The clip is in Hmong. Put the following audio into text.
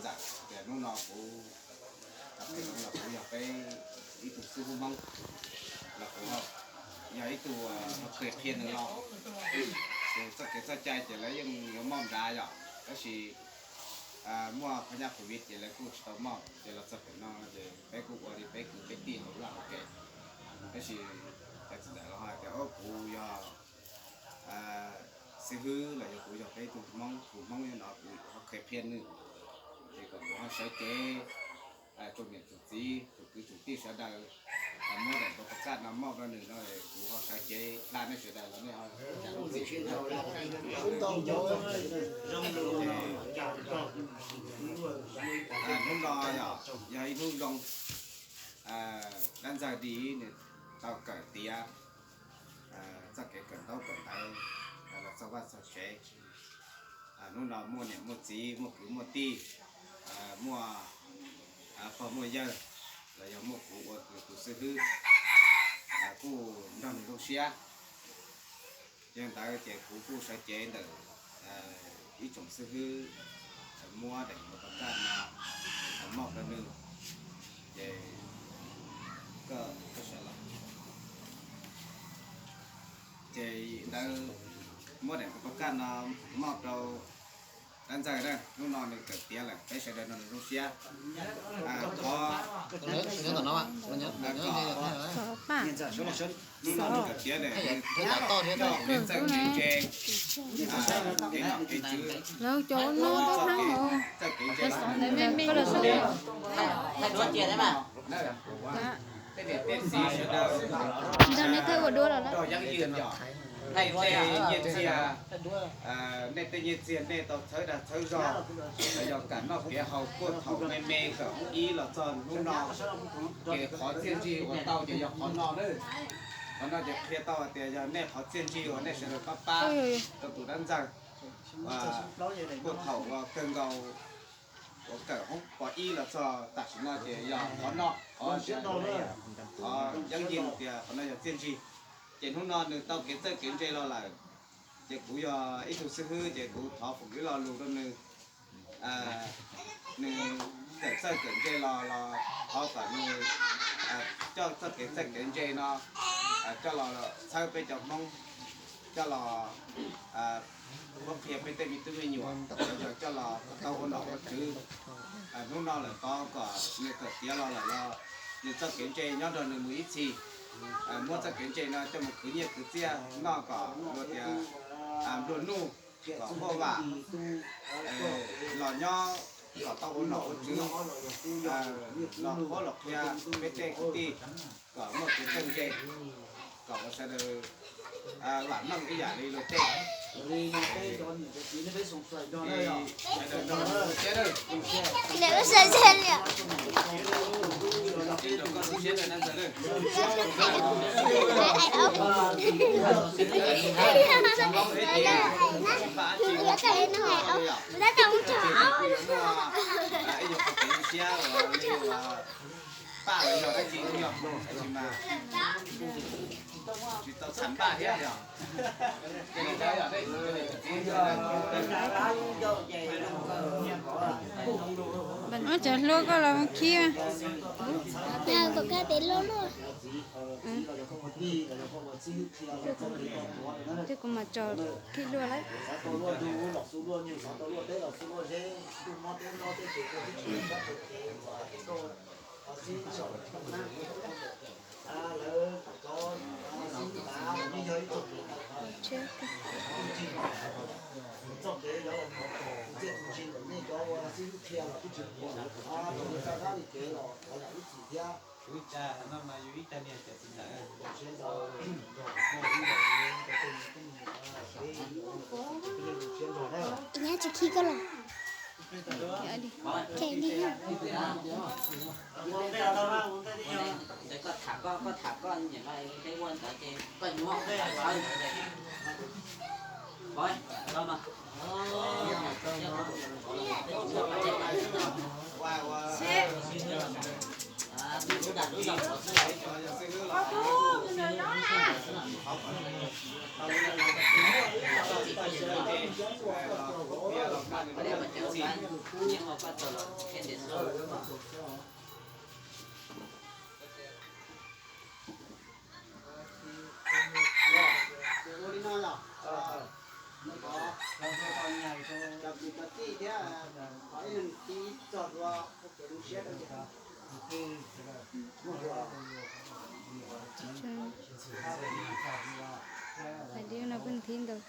Tias hnub no kuv, kuv yog peb ib tug xib hwb Hmoob, los kuv yog ib tug qhia qhia nws los, ces txoj kev txoj cai ces lawv yeej yuav moj nrad yom, tab sis muaj phab nyaj covid ces lawv kuj tsis tau moj, ces los txog pem no ces peb kuj ua li peb kwv peb tij hauv vaj hauv kev. Tab sis cov txiv ntxawm los hais tias kuv yog xib hwb los yog kuv yog peb ib tug Hmoob, tus Hmoob no kuv ho qhia qhia nws, ces kom kuv ho sawv cev rau niam tus txiv tus kwv tus tij sawv daws muab daim npawb pov kaj no moj rau nws no, kuv ho sawv cev hla nej sawv daws los nej ho cas lub txim. Hnub no yog ib hnub zoo, dab ntxawg Di nws tau kawm tiav txoj kev kawm ntaub kawm ntawv los txog vaj txog tsev. Hnub no muaj niam muaj txiv muaj kwv muaj tij, muaj pog muaj yawg, los yog muaj kuv ua tus xib hwb kuj nrog nws zoo siab. Yog ntawd ces kuv kuj sawv cev ntawm ib tsoom xib hwb muab daim npawb pov kaj no moj rau nws, ces koj sawv los. Ces ntawd muab daim npawb pov kaj no moj rau dab ntxawg na, hnub no nws kawm tiav lawm peb sawv daws nrog nws zoo siab. Thov, hnub no nws kawm tiav lawm, nws txawj kev ntse, kev nom kev tswv, txoj kev ntse, tej niam tej txiv sawv daws, yeej yog hais tej nyiaj txiag, nej tej nyiaj txiag nej tau txhawb dag txhawb zog, los yog kam noj kev haus puag thaum me me kawm hoob ib los txog hnub no, ces qhov txiaj ntsig uas tau ces yog qhov no. Qhov no ces qhia tau hais tias yog nej qhov txiaj ntsig uas nej sawv daws pab pab rau tus dab ntxawg puag thaum uas kawg nkaus uas kawm hoob pov ib los txog tam sim no ces yog qhov no, qhov, qhov yeeb yim tias qhov no yog txiaj ntsig. Ces hnub no nws tau kev txawj kev ntse los lawm, ces kuv yog ib tug xib hwb ces kuv thov foom ib lo lus rau nws. Nws kawm txawj kawm ntse los los thov kom nws coj txoj kev txawj kev ntse no coj los txhawb peb cov Hmoob, coj los muab qhia peb tej me tub me nyuam, coj los tau ua nom ua tswv. Hnub no lawm tod kom nws kawm tiav los lawm los nws txoj kev ntse nyob nrog nws mus ib txhis. Muab txoj kev ntse no coj mus khwv nyiaj khwv txiaj noj kom luag tias nplua nuj, kom huaj vam, los nyob kom tau ua nom ua tswv, los qhuab los qhia peb tej kwv tij kom muaj kev txawj ntse, kom ua sawv daws vam meej ib yam li luag tej. Paj los yog dab tsi yog, tab sis mas tsis tau txham paj thiab yog. Ua cas hlua koj los khib. Kom kaj tes luaj luaj. Ces kuv mam tso khib luaj lawm. Nyab tsis khi koj los. Ces li ha. Hais li no peb thiaj ntau.